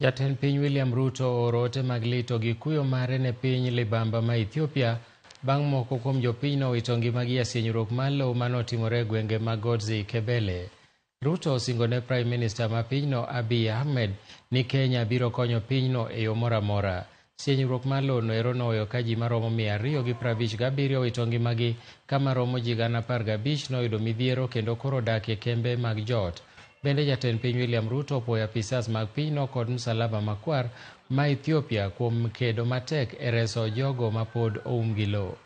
Jatend piny William Ruto ooro ote mag lito gi kuyo mare ne piny libamba ma Ethiopia bang' moko kuom jopinyno owito ngimagi e sienyruok mar lowo manotimore e gwenge mag Godzi Kebele. Ruto osingo ne Prime Minister ma pinyno Abiy Ahmed ni Kenya biro konyo pinyno e yo moro amora. Sienyruok mar lowo no ero noweyo ka ji maromo 257 owito ngimagi ka maromo ji 15,000 noyudo midhiero kendo koro odak e kembe mag joot. Bende jatend piny William Ruto opuoyo apisas mag pinyno kod msalaba makwar ma Ethiopia kuom kedo matek e reso jogo mapod oum gi lowo.